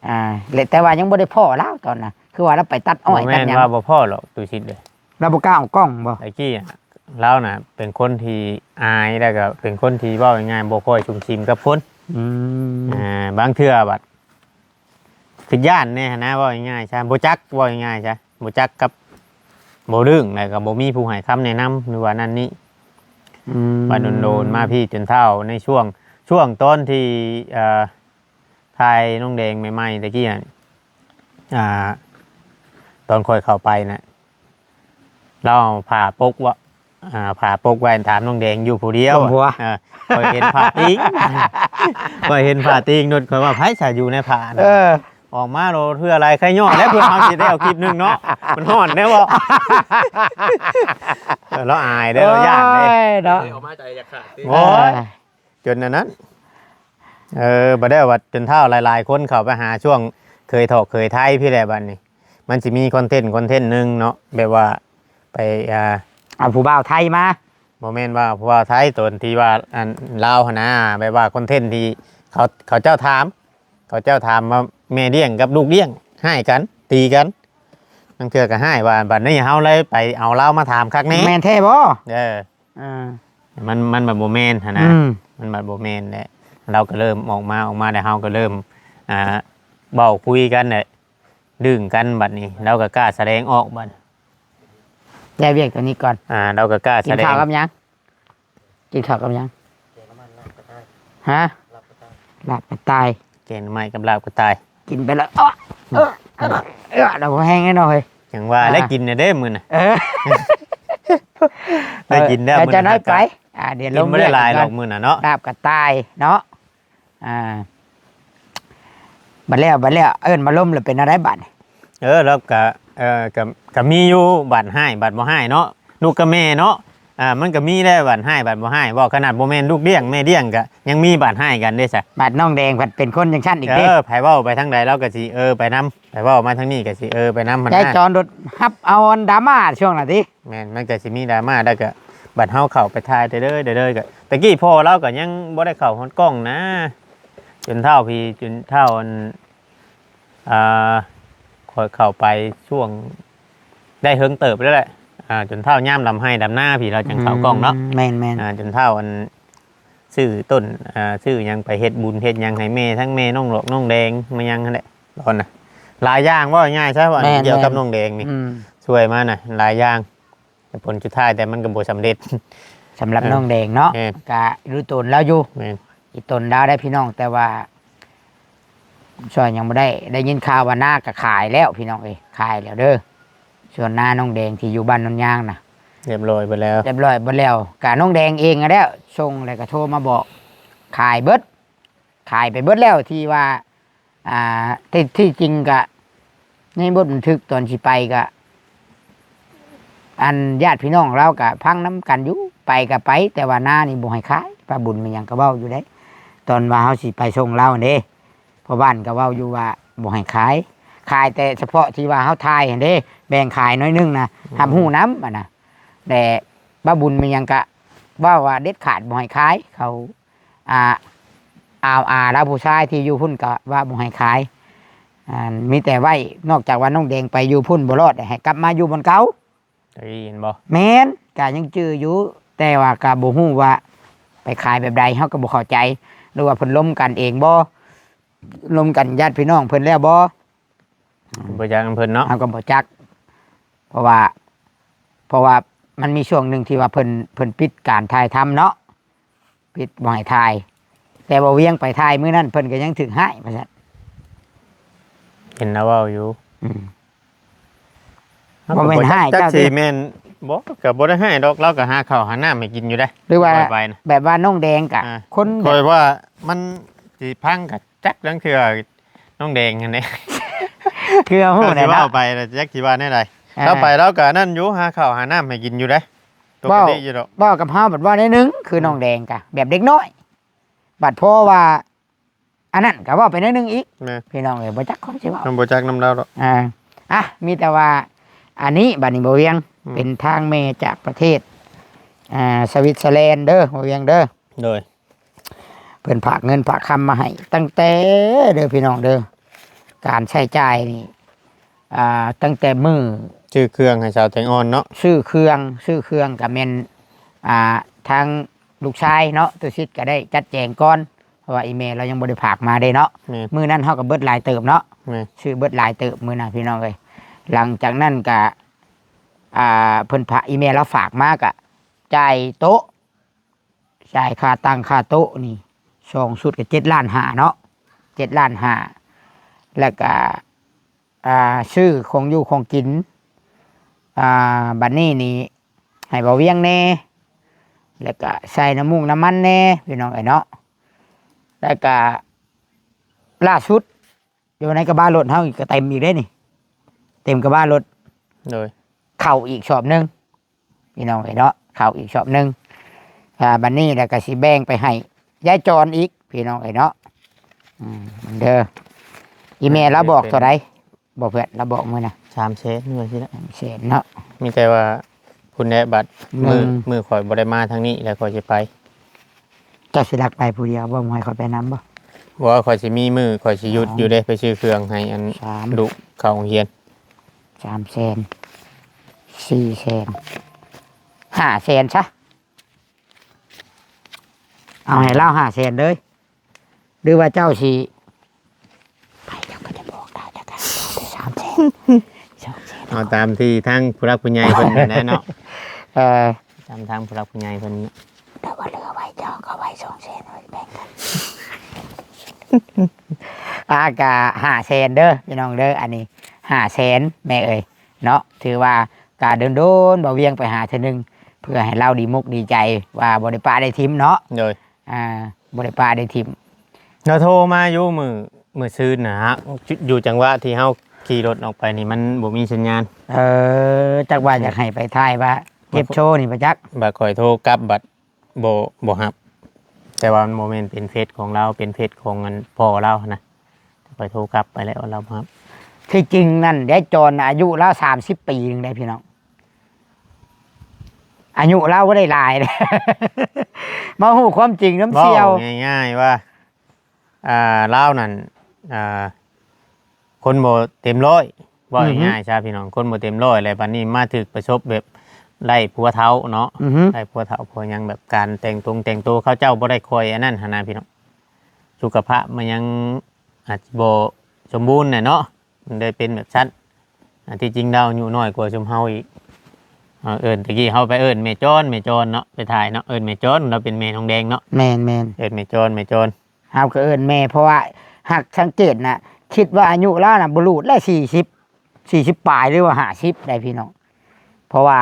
ອ່າ ແລະ ແຕ່ວ່າຍັງບໍ່ໄດ້ພໍ້ລາວຕອນນະ ຄືວ່າລາວໄປຕັດອ້ອຍ ບໍ່ແມ່ນ ຕັດຫຍັງ ວ່າບໍ່ພໍ້ຫຼອກ ຕູຊິດເດ້ ລາວບໍ່ກ້າອອກກ້ອງບໍ່? ຕະກີ້ລາວນະເປັນຄົນທີ່ອາຍ ແລ້ວກໍເປັນຄົນທີ່ເວົ້າງ່າຍໆບໍ່ຄ່ອຍສຸມຊິມກັບຄົນ ອືມ ອ່າ ບາງເທື່ອບັດ ຄືຢ້ານແດ່ຫັ້ນນະ ເວົ້າງ່າຍໆຊະ ບໍ່ຈັກ ເວົ້າງ່າຍໆຊະ ບໍ່ຈັກກັບ ບໍ່ລຶ້ງ ແລ້ວກໍບໍ່ມີຜູ້ໃຫ້ຄຳແນະນຳ ຫຼືວ່ານັ້ນນີ້ ອືມ ວ່າໂດນໆມາພີ້ຈົນເຖົ້າ ໃນຊ່ວງ ຊ່ວງຕອນທີ່ ເອີ ຖ່າຍນ້ອງແດງໃໝ່ໆຕະກີ້ຫັ້ນ ອ່າ ຕອນຂ້ອຍເຂົ້າໄປນະ ລາວເອົາຜ້າປົກວະ ອ່າ ຜ້າປົກໄວ້ ຖາມນ້ອງແດງຢູ່ຜູ້ດຽວ ກົ້ມຫົວ ເອີ ຂ້ອຍເຫັນຜ້າຕີງ ຂ້ອຍເຫັນຜ້າຕີງໂດດ ຂ້ອຍວ່າ ໃຜສາຢູ່ໃນຜ້ານະ ເອີ ອອກມາໂລດ ເພື່ອອະໄລ ໄຄຍ້ອນແລ້ວ ເພື່ອເຮົາຊິໄດ້ເອົາຄລິບໜຶ່ງເນາະ ມັນຮ້ອນແດ່ບໍ່ ເອີ ລາວອາຍເດ້ ລາວຢ້ານເດ້ ໂອ້ຍເນາະ ອອກມາໃຈຢາກຂາດຕິ ໂອ້ຍ ເອີ ຈົນອັນນັ້ນ ເອີ ບໍ່ໄດ້ວ່າຈົນເຖົ້າ ຫຼາຍໆຄົນເຂົ້າໄປຫາຊ່ວງເຄີຍຖອກເຄີຍໄທພີ້ແຫຼະ ບັດນີ້ ມັນຊິມີຄອນເທັນ ຄອນເທັນໜຶ່ງເນາະ ແບບວ່າໄປ ອ່າ ເອົາຜູ້ບ່າວໄທມາ ບໍ່ແມ່ນວ່າຜູ້ບ່າວໄທ ຕົນທີ່ວ່າ ອັນ ລາວຫັ້ນນະ ແບບວ່າຄອນເທັນທີ່ເຂົາ ເຂົາເຈົ້າຖາມ ເຂົາເຈົ້າຖາມວ່າແມ່ລ້ຽງກັບລູກລ້ຽງຮ້າຍກັນ ຕີກັນ ບາງເທື່ອກໍຮ້າຍວ່າ ບັດນີ້ເຮົາເລີຍໄປເອົາລາວມາຖາມຄັກແນ່ ແມ່ນແທ້ບໍ່? ເອີ ອ່າ ມັນ ມັນບັດບໍ່ແມ່ນຫັ້ນນະ ອືມ ມັນບັດບໍ່ແມ່ນແຫຼະ ລາວກໍເລີ່ມອອກມາ ອອກມາແລ້ວ ເຮົາກໍເລີ່ມ ອ່າ ເວົ້າຄຸຍກັນແຫຼະ ດຶງກັນ ບັດນີ້ລາວກໍກ້າສະແດງອອກ ບັດ ແກ້ວຽກຕົວນີ້ກ່ອນ ອ່າ ລາວກໍກ້າສະແດງ ກິນເຂົ້າກັບຫຍັງ? ກິນເຂົ້າກັບຫຍັງ? ຮະ? ລາບກະຕ່າຍ ແກງໜໍ່ໄມ້ກັບລາບກະຕ່າຍ ກິນໄປແລ້ວ ເອີ ເອີ ເອີ ເອີ ລາວບໍ່ແຮງແນ່ນອນເຮີ້ຍ ຈັ່ງວ່າ ອ່າ ໄດ້ກິນແລ້ວເດ້ມື້ນະ ເອີ ໄດ້ກິນແລ້ວ ເອີ ມື້ນະ ຈະໄດ້ໄປ ອ່າ ດຽວລົງ ກິນບໍ່ໄດ້ຫຼາຍດອກມື້ນະເນາະ ລາບກະຕ່າຍເນາະ ອ່າ ບັດແລ້ວ ບັດແລ້ວ ເອີ້ນມາລົມແລ້ວເປັນແນວໃດບັດນີ້? ເອີ ລາວກະ ເອີ ກະ ກະມີຢູ່ບາດຮ້າຍບາດບໍ່ຮ້າຍເນາະ ລູກກັບແມ່ເນາະ ອ່າ ມັນກະມີແຫຼະບາດຮ້າຍບາດບໍ່ຮ້າຍ ເວົ້າຂະໜາດບໍ່ແມ່ນລູກລ້ຽງແມ່ລ້ຽງກະຍັງມີບາດຮ້າຍກັນເດ້ຊະ ບາດນ້ອງແດງພັດເປັນຄົນຈັ່ງຊັ້ນອີກເດ້ ເອີ ໃຜເວົ້າໄປທາງໃດລາວກະຊິ ເອີ ໄປນຳ ໃຜເວົ້າມາທາງນີ້ກະຊິ ເອີ ໄປນຳຫັ້ນນະ ຍາຍຈອນໂດດຮັບເອົາອັນດຣາມາຊ່ວງນັ້ນຕິ ແມ່ນ ມັນກະຊິມີດຣາມາ ແລ້ວກະບັດເຮົາເຂົ້າໄປຖ່າຍເດີໆ ເດີໆ ກະ ແຕ່ກີ້ພໍ່ລາວກະຍັງບໍ່ໄດ້ເຂົ້າຮອດກ້ອງນະ ຈົນເຖົ້າພີ້ ຈົນເຖົ້າອັນ ອ່າ ຂ້ອຍເຂົ້າໄປຊ່ວງໄດ້ເຖິງເຕີບແລ້ວແຫຼະ ອ່າ ຈົນເຖົ້າຍາມດຳໄຮ່ດຳນາພີ້ ລາວຈັ່ງເຂົ້າກ້ອງເນາະ ອືມ ແມ່ນໆ ອ່າ ຈົນເຖົ້າອັນ ຊື້ຕົ້ນ ອ່າ ຊື້ຫຍັງໄປເຮັດບຸນເຮັດຫຍັງໃຫ້ແມ່ ທັງແມ່ນ້ອງຫຼອກນ້ອງແດງມາຫຍັງຫັ້ນແຫຼະ ຕອນນະ ຫຼາຍຢ່າງ ເວົ້າງ່າຍໆຊະ ວ່າ ແມ່ນໆ ກ່ຽວກັບນ້ອງແດງນີ້ ອືມ ຊ່ວຍມານະ ຫຼາຍຢ່າງ ແຕ່ຜົນສຸດທ້າຍ ແຕ່ມັນກໍບໍ່ສຳເລັດ ສຳລັບ ເອີ ນ້ອງແດງເນາະ ແມ່ນ ກະຮູ້ຕົນລາວຢູ່ ແມ່ນ ອີຕົນລາວໄດ້ພີ່ນ້ອງ ແຕ່ວ່າຊ່ອຍຫຍັງບໍ່ໄດ້ ໄດ້ຍິນຂ່າວວ່ານາກໍຂາຍແລ້ວພີ່ນ້ອງເອີຍ ຂາຍແລ້ວເດີ ສ່ວນນານ້ອງແດງທີ່ຢູ່ບ້ານໂນນຍາງນະ ຮຽບຮ້ອຍເບິດແລ້ວ ຮຽບຮ້ອຍເບິດແລ້ວ ກະນ້ອງແດງເອງຫັ້ນແຫຼະ ສົ່ງແລ້ວກໍໂທມາບອກ ຂາຍເບິດ ຂາຍໄປເບິດແລ້ວ ທີ່ວ່າ ອ່າ ທີ່ ທີ່ຈິງກະໃນບົດບັນທຶກຕອນຊິໄປກະ ອັນຍາດພີ່ນ້ອງລາວກະຟັງນຳກັນຢູ່ ໄປກະໄປ ແຕ່ວ່ານານີ້ບໍ່ໃຫ້ຂາຍ ປ້າບຸນແມ່ນຫຍັງກະເວົ້າຢູ່ເດ້ ຕອນວ່າເຮົາຊິໄປສົ່ງລາວຫັ້ນເດ້ ພໍ່ບ້ານກະເວົ້າຢູ່ວ່າບໍ່ໃຫ້ຂາຍ ຂາຍແຕ່ສະເພາະທີ່ວ່າເຮົາຖ່າຍຫັ້ນເດ້ ແບ່ງຂາຍໜ້ອຍໜຶ່ງນະ ອືມ ຮັບຮູ້ນຳຫັ້ນນະ. ແຕ່ປ້າບຸນແມ່ນຫຍັງກະເວົ້າວ່າເດັດຂາດບໍ່ໃຫ້ຂາຍ ເຂົາ ອ່າ ອາວອາລາວຜູ້ຊາຍທີ່ຢູ່ພຸ້ນກໍວ່າບໍ່ໃຫ້ຂາຍ ອ່າ ມີແຕ່ໄວ້ ນອກຈາກວ່ານ້ອງແດງໄປຢູ່ພຸ້ນບໍ່ລອດ ໃຫ້ກັບມາຢູ່ບ່ອນເກົ່າ. ໄດ້ຍິນບໍ່? ແມ່ນ ກະຍັງຈື່ຢູ່ ແຕ່ວ່າກະບໍ່ຮູ້ວ່າໄປຂາຍແບບໃດ ເຮົາກໍບໍ່ເຂົ້າໃຈ ຫຼືວ່າເພິ່ນລົມກັນເອງບໍ່ ລົມກັນຍາດພີ່ນ້ອງເພິ່ນແລ້ວບໍ່? ບໍ່ຈັກນຳເພິ່ນເນາະ ເຮົາກໍບໍ່ຈັກ ເພາະວ່າ ເພາະວ່າມັນມີຊ່ວງໜຶ່ງທີ່ວ່າເພິ່ນ ເພິ່ນປິດການຖ່າຍທຳເນາະ ປິດບໍ່ໃຫ້ຖ່າຍ ແຕ່ວ່າວຽງໄປຖ່າຍມື້ນັ້ນເພິ່ນກໍຍັງຖືກຮ້າຍວ່າຊັ້ນ ເຫັນລາວເວົ້າຢູ່ ອືມ ເຮົາກໍບໍ່ແມ່ນຮ້າຍ ຈັກ ເຈົ້າ ຈັກຊິແມ່ນບໍ່ ກໍບໍ່ໄດ້ຮ້າຍດອກ ລາວກໍຫາເຂົ້າຫານ້ຳໃຫ້ກິນຢູ່ເດ້ ຫຼືວ່າ ຂ້ອຍໄປນະ ແບບວ່ານ້ອງແດງກະ ອ່າ ຄົນແບບ ຂ້ອຍວ່າມັນຊິພັງກະຈັກ ລາງເທື່ອນ້ອງແດງຫັ້ນເດ້ ຄືເຮົາຮູ້ແຫຼະເນາະ ເວົ້າໄປແລ້ວຈັກຊິວ່າແນວໃດ ອ່າ ລາວໄປລາວກະນັ້ນຢູ່ ຫາເຂົ້າຫານ້ຳໃຫ້ກິນຢູ່ເດ້ ປົກກະຕິຢູ່ດອກ ເວົ້າກັບເຮົາບັດເວົ້າແນວໜຶ່ງ ຄື ອືມ ນ້ອງແດງກະແບບເດັກນ້ອຍ ບັດພໍວ່າ ອັນນັ້ນກໍເວົ້າໄປໜ້ອຍໜຶ່ງອີກ ແມ່ນ ພີ່ນ້ອງເອີຍ ບໍ່ຈັກຄວາມຊິເວົ້າ ເຮົາບໍ່ຈັກນຳລາວດອກ ອ່າ ອ່ະ ມີແຕ່ວ່າ ອັນນີ້ ບັດນີ້ ບໍ່ວຽງ ອືມ ເປັນທາງແມ່ຈາກປະເທດ ອ່າ ສະວິດເຊີແລນເດີ ບໍ່ວຽງເດີ ໂດຍ ເພິ່ນຝາກເງິນຝາກຄຳມາໃຫ້ຕັ້ງແຕ່ເດີ ພີ່ນ້ອງເດີ ການໃຊ້ຈ່າຍນີ້ ອ່າ ຕັ້ງແຕ່ມື້ ຊື້ເຄື່ອງໃຫ້ສາວແຕງອ່ອນເນາະ ຊື້ເຄື່ອງ ຊື້ເຄື່ອງກໍແມ່ນ ອ່າ ທາງລູກຊາຍເນາະ ຕຸສິດກໍໄດ້ຈັດແຈງກ່ອນ ເພາະວ່າອີ່ແມ່ລາວຍັງບໍ່ໄດ້ຝາກມາເດ້ເນາະ ແມ່ນ ມື້ນັ້ນເຮົາກໍເບິດຫຼາຍເຕີບເນາະ ແມ່ນ ຊື້ເບິດຫຼາຍເຕີບມື້ນັ້ນ ພີ່ນ້ອງເອີຍ ຫຼັງຈາກນັ້ນກໍ ອ່າ ເພິ່ນຝາກ ອີ່ແມ່ລາວຝາກມາກໍຈ່າຍໂຕະ ຈ່າຍຄ່າຕັ່ງຄ່າໂຕະນີ້ ສອງຊຸດກໍເຈັດລ້ານຫ້າເນາະ ເຈັດລ້ານຫ້າ ແລ້ວກໍ ອ່າ ຊື້ຂອງຢູ່ຂອງກິນ ອ່າ ບັດນີ້ນີ້ໃຫ້ບ່າວວຽງແດ່ ແລ້ວກະໃສ່ນ້ຳມູກນ້ຳມັນແດ່ ພີ່ນ້ອງເອີຍເນາະ ແລ້ວກະລ່າສຸດຢູ່ໃນກະບະລົດເຮົາອີກກະເຕັມອີກເດ້ນີ້ ເຕັມກະບະລົດ ໂດຍ ເຂົ້າອີກສອບໜຶ່ງ ພີ່ນ້ອງເອີຍເນາະ ເຂົ້າອີກສອບໜຶ່ງ ອ່າ ບັດນີ້ແລ້ວກໍຊິແບ່ງໄປໃຫ້ຍາຍຈອນອີກ ພີ່ນ້ອງເອີຍເນາະ ອືມ ເດີ ອີແມ່ລາວບອກເທົ່າໃດ ບໍ່ເພື່ອນ ລາວບອກມື້ນະ ສາມແສນ ວ່າຊີ້ແຫຼະ ສາມແສນເນາະ ມີແຕ່ວ່າພຸ້ນແຫຼະ ບັດ ໜຶ່ງ ມື້ ມື້ຂ້ອຍບໍ່ໄດ້ມາທາງນີ້ແລ້ວຂ້ອຍຊິໄປ ເຈົ້າຊິລັກໄປຜູ້ດຽວບໍ່ ບໍ່ໃຫ້ຂ້ອຍໄປນຳບໍ່? ບໍ່ ຂ້ອຍຊິມີມື້ ຂ້ອຍຊິຢຸດຢູ່ເດ້ ສອງ ໄປຊື້ເຄື່ອງໃຫ້ອັນ ສາມ ລູກເຂົ້າໂຮງຮຽນ ສາມແສນ ສີ່ແສນ ຫ້າແສນຊະ ເອົາໃຫ້ລາວຫ້າແສນເລີຍ ຫຼືວ່າເຈົ້າຊິ ໄປເຈົ້າກໍຈະບອກໄດ້ ເຈົ້າກໍສາມແສນ ສອງແສນ ເອົາຕາມທີ່ທາງຜູ້ຫຼັກຜູ້ໃຫຍ່ເພິ່ນນັ້ນແຫຼະເນາະ ເອີ ຕາມທາງຜູ້ຫຼັກຜູ້ໃຫຍ່ເພິ່ນ ແຕ່ວ່າເຫຼືອໄວ້ເຈົ້າກໍໄວ້ສອງແສນ ໄວ້ແບ່ງກັນ ອ່າ ກະຫ້າແສນເດີພີ່ນ້ອງເດີ ອັນນີ້ຫ້າແສນແມ່ເອີຍເນາະ ຖືວ່າກະດົນໆ ບ່າວວຽງໄປຫາເທື່ອໜຶ່ງ ເພື່ອໃຫ້ລາວດີມົກດີໃຈວ່າບໍ່ໄດ້ປະໄດ້ຖິ້ມເນາະ ໂດຍ ອ່າ ບໍ່ໄດ້ປະໄດ້ຖິ້ມ ລາວໂທມາຢູ່ມື້ ມື້ຊືນນະ ຢູ່ຈັງຫວະທີ່ເຮົາຂີ່ລົດອອກໄປນີ້ມັນບໍ່ມີສັນຍານ ເອີ ຈັກວ່າ ອືມ ຢາກໃຫ້ໄປຖ່າຍວ່າເກັບໂຊນີ້ບໍ່ຈັກ ບາດຂ້ອຍໂທກັບບາດ ບໍ່ ບໍ່ຮັບ ແຕ່ວ່າມັນບໍ່ແມ່ນເປັນເຟສຂອງລາວ ເປັນເຟສຂອງອັນພໍ່ລາວຫັ້ນນະ ຂ້ອຍໂທກັບໄປແລ້ວລາວບໍ່ຮັບ ທີ່ຈິງນັ້ນ ຍາຍຈອນອາຍຸລາວສາມສິບປີໜຶ່ງໄດ໋ພີ່ນ້ອງ ອາຍຸລາວບໍ່ໄດ້ຫຼາຍເດ້ ມາຮູ້ຄວາມຈິງນຳສ່ຽວ ເວົ້າງ່າຍໆວ່າ ອ່າ ລາວນັ້ນ ອ່າ ຄົນບໍ່ເຕັມຮ້ອຍ ເວົ້າ ອືຮຶ ງ່າຍໆຊະພີ່ນ້ອງ ຄົນບໍ່ເຕັມຮ້ອຍ ແລ້ວບັດນີ້ມາຖືກປະສົບແບບໄດ້ຜົວເຖົ້າເນາະ ອືຮຶ ໄດ້ຜົວເຖົ້າຜົວຫຍັງ ແບບການແຕ່ງຕົງແຕ່ງໂຕ ເຂົາເຈົ້າບໍ່ໄດ້ຄ່ອຍອັນນັ້ນຫັ້ນນະພີ່ນ້ອງ ສຸຂະພາບມັນຍັງອາດຊິບໍ່ສົມບູນແຫຼະເນາະ ມັນໄດ້ເປັນແບບຊັ້ນ ອັນທີ່ຈິງລາວອາຍຸນ້ອຍກວ່າຊຸມເຮົາອີກ ເອີ ເອີ້ນ ແຕ່ກີ້ເຮົາໄປເອີ້ນແມ່ຈອນ ແມ່ຈອນເນາະ ໄປຖ່າຍເນາະ ເອີ້ນແມ່ຈອນ ລາວເປັນແມ່ນ້ອງແດງເນາະ ແມ່ນໆ ເອີ້ນແມ່ຈອນ ແມ່ຈອນ ເຮົາກໍເອີ້ນແມ່ ເພາະວ່າຫາກສັງເກດນະ ຄິດວ່າອາຍຸລາວນະບໍ່ຫຼູດແລ້ວ ສີ່ສິບ ສີ່ສິບປາຍ ຫຼືວ່າ ຫ້າສິບ ໄດ໋ພີ່ນ້ອງ ເພາະວ່າ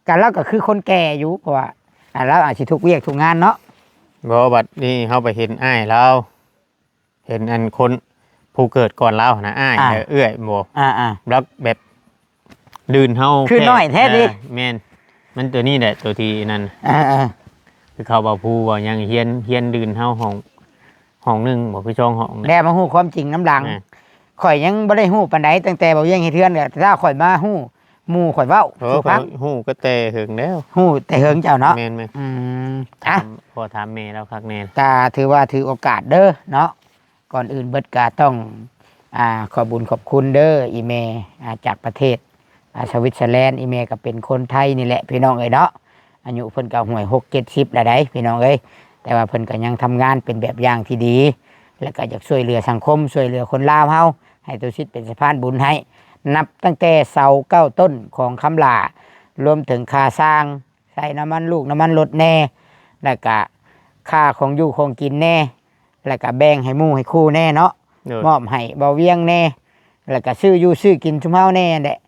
ກະລາວກໍຄືຄົນແກ່ຢູ່ ເພາະວ່າ ອ່າ ລາວອາດຊິທຸກວຽກທຸກງານເນາະ ບໍ່ ບັດນີ້ເຮົາໄປເຫັນອ້າຍລາວ ເຫັນອັນຄົນຜູ້ເກີດກ່ອນລາວຫັ້ນນະ ອ້າຍ ອ່າ ເອື້ອຍບໍ່ ອ່າໆ ແລ້ວແບບ ລື່ນເຮົາ ຄືນ້ອຍແທ້ຕິ ເອີ ແມ່ນ ມັນຕົວນີ້ແຫຼະຕົວທີ່ນັ້ນ ເອີໆ ຄືເຂົາເວົ້າຜູ້ເວົ້າຫຍັງ ຮຽນ ຮຽນລື່ນເຮົາຫ້ອງ ຫ້ອງໜຶ່ງບໍ່ ຄືສອງຫ້ອງ ແລ້ວມາຮູ້ຄວາມຈິງນຳຫຼັງ ແມ່ນ ຂ້ອຍຍັງບໍ່ໄດ້ຮູ້ປານໃດ ຕັ້ງແຕ່ບ່າວວຽງເຮັດເຮືອນ ແລ້ວຖ້າຂ້ອຍມາຮູ້ ໝູ່ຂ້ອຍເວົ້າ ໂອ້ ສູ່ຟັງ ຂ້ອຍຮູ້ກໍແຕ່ເຫິງແລ້ວ ຮູ້ແຕ່ເຫິງເຈົ້າເນາະ ແມ່ນໆ ອືມ ອ່ະ ຖາມພໍ່ຖາມແມ່ລາວຄັກແນ່ ກໍຖືວ່າຖືໂອກາດເດີເນາະ ກ່ອນອື່ນເບິດກໍຕ້ອງ ອ່າ ຂອບບຸນຂອບຄຸນເດີ ອີ່ແມ່ ອ່າ ຈາກປະເທດ ອ່າ ສະວິດເຊີແລນ ອີ່ແມ່ກໍເປັນຄົນໄທນີ້ແຫຼະ ພີ່ນ້ອງເອີຍເນາະ ອາຍຸເພິ່ນກໍຫ້ວຍຫົກເຈັດສິບແລ້ວໃດ໋ ພີ່ນ້ອງເອີຍ ແຕ່ວ່າເພິ່ນກໍຍັງທຳງານເປັນແບບຢ່າງທີ່ດີ ແລ້ວກໍຢາກຊ່ວຍເຫຼືອສັງຄົມ ຊ່ວຍເຫຼືອຄົນລາວເຮົາ ໃຫ້ຕຸສິດເປັນສະພານບຸນໃຫ້ ນັບຕັ້ງແຕ່ເສົາເກົ້າຕົ້ນຂອງຄຳຫຼ້າ ລວມເຖິງຄ່າຊ່າງ ໃສ່ນ້ຳມັນລູກນ້ຳມັນລົດແດ່ ແລ້ວກະຄ່າຂອງຢູ່ຂອງກິນແດ່ ແລ້ວກະແບ່ງໃຫ້ໝູ່ໃຫ້ຄູ່ແດ່ເນາະ ໂດຍ ມອບໃຫ້ບ່າວວຽງແດ່ ແລ້ວກະຊື້ຢູ່ຊື້ກິນຊຸມເຮົາແດ່ຫັ້ນແຫຼະ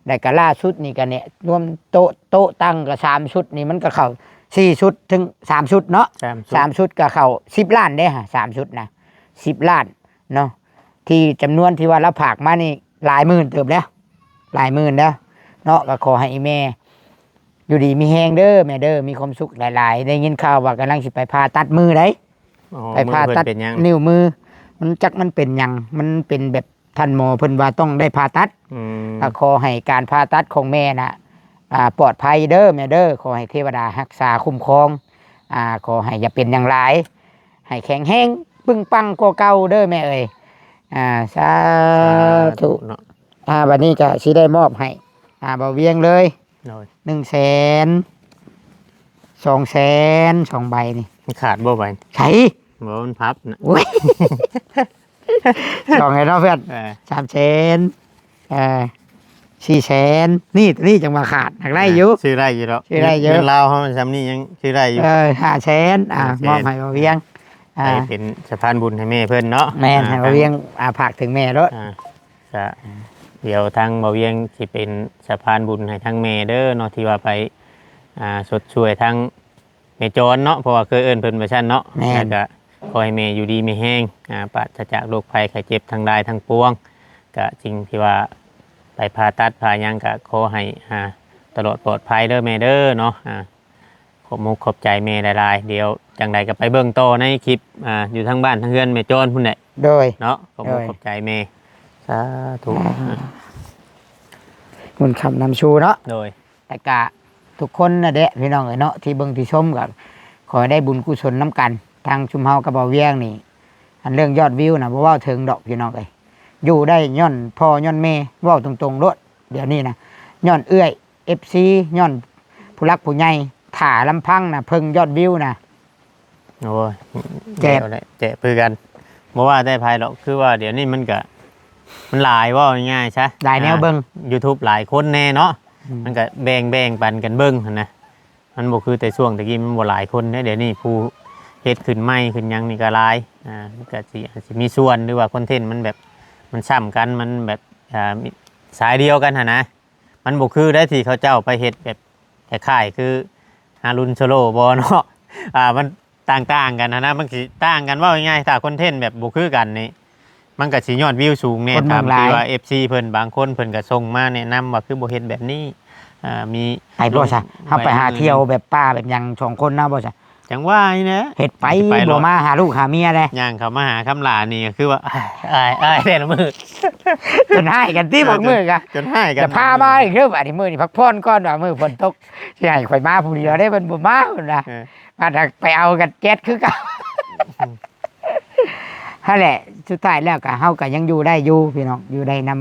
ແລ້ວກະລ່າສຸດນີ້ກະແນ່ ລວມໂຕະ ໂຕະຕັ່ງກະສາມຊຸດນີ້ ມັນກະເຂົ້າສີ່ຊຸດ ເຖິງສາມຊຸດເນາະ ສາມຊຸດ ສາມຊຸດກະເຂົ້າສິບລ້ານເດ້ ສາມຊຸດນະ ສິບລ້ານເນາະ ທີ່ຈຳນວນທີ່ວ່າລາວຝາກມານີ້ ຫຼາຍໝື່ນເຕີບແລ້ວ ຫຼາຍໝື່ນແລ້ວເນາະ ກໍຂໍໃຫ້ອີ່ແມ່ຢູ່ດີມີແຮງເດີແມ່ເດີ ມີຄວາມສຸກຫຼາຍໆ ໄດ້ຍິນຂ່າວວ່າກຳລັງຊິໄປຜ່າຕັດມືໃດ໋ ອໍ ໄປຜ່າຕັດ ມືເພິ່ນເປັນຫຍັງ? ນິ້ວມື ມັນຈັກມັນເປັນຫຍັງ ມັນເປັນແບບ ທ່ານໝໍເພິ່ນວ່າຕ້ອງໄດ້ຜ່າຕັດ ອືມ ກໍຂໍໃຫ້ການຜ່າຕັດຂອງແມ່ນະ ອ່າ ປອດໄພເດີແມ່ເດີ ຂໍໃຫ້ເທວະດາຮັກສາຄຸ້ມຄອງ ອ່າ ຂໍໃຫ້ຢ່າເປັນຫຍັງຫຼາຍ ໃຫ້ແຂງແຮງປຶງປັງກວ່າເກົ່າເດີແມ່ເອີຍ ອ່າ ສາທຸ ສາທຸເນາະ ອ່າ ບັດນີ້ກໍຊິໄດ້ມອບໃຫ້ ອ່າ ບ່າວວຽງເລີຍ ໂດຍ ໜຶ່ງແສນ ສອງແສນ ສອງໃບນີ້ ມັນຂາດບໍ່ໃບ? ໃສ? ບໍ່ ມັນພັບນະ ໂອ້ຍ ສອງໃຫ້ເນາະເພື່ອນ ເອີ ສາມແສນ ເອີ ສີ່ແສນ ນີ້ ໂຕນີ້ຈັ່ງວ່າຂາດ ຫາກໄດ້ຢູ່ ຊື້ໄດ້ຢູ່ດອກ ຊື້ໄດ້ຢູ່ ເງິນລາວເຮົາຊ່ຳນີ້ຍັງຊື້ໄດ້ຢູ່ ເອີ ຫ້າແສນ ອ່າ ຫ້າແສນ ມອບໃຫ້ບ່າວວຽງ ອ່າ ໄດ້ເປັນສະພານບຸນໃຫ້ແມ່ເພິ່ນເນາະ ແມ່ນ ອ່າ ໃຫ້ບ່າວວຽງ ອ່າ ຝາກເຖິງແມ່ໂລດ ອ່າ ກະ ດຽວທາງບ່າວວຽງຊິເປັນສະພານບຸນໃຫ້ທາງແມ່ເດີເນາະ ທີ່ວ່າໄປ ອ່າ ຊົດຊ່ວຍທາງແມ່ຈອນເນາະ ເພາະວ່າເຄີຍເອີ້ນເພິ່ນວ່າຊັ້ນເນາະ ແມ່ນ ແລ້ວກະຂໍໃຫ້ແມ່ຢູ່ດີມີແຮງ ອ່າ ປາສະຈາກໂລກໄພໄຂ້ເຈັບທັງຫຼາຍທັງປວງ ກະສິ່ງທີ່ວ່າໄປຜ່າຕັດຜ່າຫຍັງກະຂໍໃຫ້ ອ່າ ຕະຫຼອດປອດໄພເດີແມ່ເດີເນາະ ອ່າ ຂອບມຸກຂອບໃຈແມ່ຫຼາຍໆ ດຽວຈັ່ງໃດກໍໄປເບິ່ງຕໍ່ໃນຄລິບ ອ່າ ຢູ່ທາງບ້ານທາງເຮືອນແມ່ຈອນພຸ້ນແຫຼະ ໂດຍ ເນາະ ຂອບມຸກ ໂດຍ ຂອບໃຈແມ່ ສາທຸ ອ່າ ບຸນຄ້ຳນຳຊູເນາະ ໂດຍ ແຕ່ກະທຸກຄົນນັ້ນແຫຼະພີ່ນ້ອງເອີຍເນາະ ທີ່ເບິ່ງທີ່ຊົມກໍຂໍໃຫ້ໄດ້ບຸນກຸສົນນຳກັນ ທາງຊຸມເຮົາກັບບ່າວວຽງນີ້ ອັນເລື່ອງຍອດວິວນະບໍ່ເວົ້າເຖິງດອກພີ່ນ້ອງເອີຍ ຢູ່ໄດ້ຍ້ອນພໍ່ຍ້ອນແມ່ ເວົ້າຕົງໆໂລດ ດຽວນີ້ນະ ຍ້ອນເອື້ອຍ ເອັຟຊີ ຍ້ອນຜູ້ຫຼັກຜູ້ໃຫຍ່ ຖ້າລຳພັງນະເພິ່ງຍອດວິວນະ ໂອ້ຍ ແຈກ ແຈກຄືກັນ ບໍ່ວ່າແຕ່ໃຜດອກ ຄືວ່າດຽວນີ້ມັນກະ ມັນຫຼາຍ ເວົ້າງ່າຍໆຊະ ຫຼາຍແນວເບິ່ງ ອ່າ ຢູທູບຫຼາຍຄົນແນ່ເນາະ ອືມ ມັນກະແບ່ງໆປັນກັນເບິ່ງຫັ້ນນະ ມັນບໍ່ຄືແຕ່ຊ່ວງແຕ່ກີ້ ມັນບໍ່ຫຼາຍຄົນເດ້ ດຽວນີ້ຜູ້ເຮັດຂຶ້ນໃໝ່ຂຶ້ນຫຍັງນີ້ກໍຫຼາຍ ອ່າ ມັນກໍຊິ ອາດຊິມີສ່ວນ ຫຼືວ່າຄອນເທັນມັນແບບ ມັນຊ້ຳກັນ ມັນແບບ ອ່າ ມີສາຍດຽວກັນຫັ້ນນະ ມັນບໍ່ຄືໄດ໋ທີ່ເຂົາເຈົ້າໄປເຮັດແບບຄ້າຍໆຄື ຮາລຸນໂຊໂລບໍ່ເນາະ ອ່າ ມັນຕ່າງໆກັນຫັ້ນນະ ມັນຊິຕ່າງກັນ ເວົ້າງ່າຍໆ ຖ້າຄອນເທັນແບບບໍ່ຄືກັນນີ້ ມັນກໍຊິຍອດວິວສູງແນ່ ຄົນເບິ່ງຫຼາຍ ຕາມທີ່ວ່າເອັຟຊີເພິ່ນບາງຄົນເພິ່ນກໍສົ່ງມາແນະນຳວ່າຄືບໍ່ເຮັດແບບນີ້ ອ່າ ມີ ໄປບໍ່ຊະ ລົງ ເຮົາໄປຫາ ໄປ ທ່ຽວແບບປ່າແບບຫຍັງສອງຄົນນະບໍ່ຊະ ຈັ່ງວ່ານີ້ແຫຼະ ເຮັດໄປ ຊິໄປໂລດ ບໍ່ມາຫາລູກຫາເມຍເດ້ ຍ່າງເຂົ້າມາຫາຄຳຫຼ້ານີ້ກໍຄືວ່າ ອ້າຍ ອ້າຍແຕ່ລະມື້ ຈົນຮ້າຍກັນຕິ ເອີ ບາງມື້ກະ ຈົນ ຈົນຮ້າຍກັນ ຈະພາມາອີກເດີ ບາດນີ້ມື້ນີ້ພັກຜ່ອນກ່ອນວ່າມື້ຝົນຕົກ ຊິໃຫ້ຂ້ອຍມາຜູ້ດຽວເດ້ ເພິ່ນບໍ່ມາພຸ້ນນະ ເອີ ມາໄປເອົາກັນແຈດຄືເກົ່າ ຫັ້ນແຫຼະ ສຸດທ້າຍແລ້ວກະເຮົາກະຍັງຢູ່ໄດ້ຢູ່ພີ່ນ້ອງ ຢູ່ໄດ້ນຳ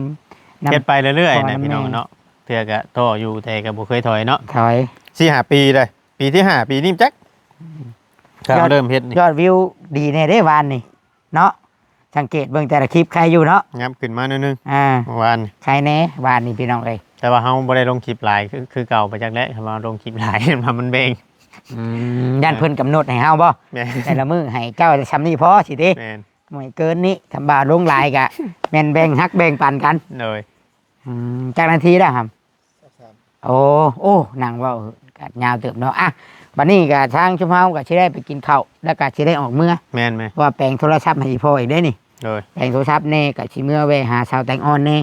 ນຳ ເຮັດໄປເລື້ອຍໆນະພີ່ນ້ອງເນາະ ເທື່ອກະທໍ້ຢູ່ ແຕ່ກະບໍ່ເຄີຍຖອຍເນາະ ຖອຍ ສີ່ຫ້າປີເດ້ ປີທີຫ້າ ປີນີ້ຈັກ ອືມ ກະເລີ່ມເຮັດນີ້ ຍອດວິວດີແນ່ເດ້ວານນີ້ເນາະ ສັງເກດເບິ່ງແຕ່ລະຄລິບໃຄຢູ່ເນາະ ຫຍັບຂຶ້ນມາໜ້ອຍໜຶ່ງ ອ່າ ວານ ໃຄແນ່ວານນີ້ພີ່ນ້ອງເອີຍ ແຕ່ວ່າເຮົາບໍ່ໄດ້ລົງຄລິບຫຼາຍ ຄື ຄືເກົ່າໄປຈັກແຫຼະ ຄັນວ່າລົງຄລິບຫຼາຍ ມັນເບງ ອືມ ຢ້ານເພິ່ນກຳນົດໃຫ້ເຮົາບໍ່ ແມ່ນ ແຕ່ລະມື້ໃຫ້ເຈົ້າຊ່ຳນີ້ພໍຊິຕິ ແມ່ນ ບໍ່ໃຫ້ເກີນນີ້ ຄັນວ່າລົງຫຼາຍກະແມ່ນແບ່ງຮັກແບ່ງປັນກັນ ໂດຍ ອືມ ຈັກນາທີແລ້ວຫຳ? ໂອ້ ໂອ້ ນັ່ງເວົ້າກະຍາວເຕີບເນາະ ອ່ະ ບັດນີ້ກະທາງຊຸມເຮົາກະຊິໄດ້ໄປກິນເຂົ້າ ແລ້ວກະຊິໄດ້ອອກເມືອ ແມ່ນໆ ເພາະວ່າແປງໂທລະສັບໃຫ້ອີ່ພໍ່ອີກເດ້ນີ້ ໂດຍ ແປງໂທລະສັບແນ່ ກະຊິເມືອແວ່ຫາສາວແຕງອ່ອນແນ່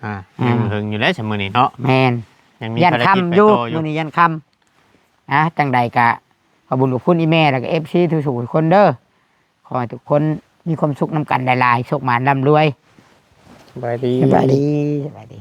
ອ່າ ອ່າ ຍັງເຫິງຢູ່ແຫຼະຊະມື້ນີ້ເນາະ ແມ່ນ ຍັງມີ ຢ້ານຄ່ຳຢູ່ ພາລະກິດໄປຕໍ່ຢູ່ ມື້ນີ້ຢ້ານຄ່ຳ ອ່ະ ຈັ່ງໃດກະຂອບບຸນຂອບຄຸນອີ່ແມ່ ແລ້ວກະເອັຟຊີທຸກໆຄົນເດີ ຂໍໃຫ້ທຸກຄົນມີຄວາມສຸກນຳກັນຫຼາຍໆ ໂຊກໝານລ່ຳລວຍ ສະບາຍດີ ສະບາຍດີ ສະບາຍດີ.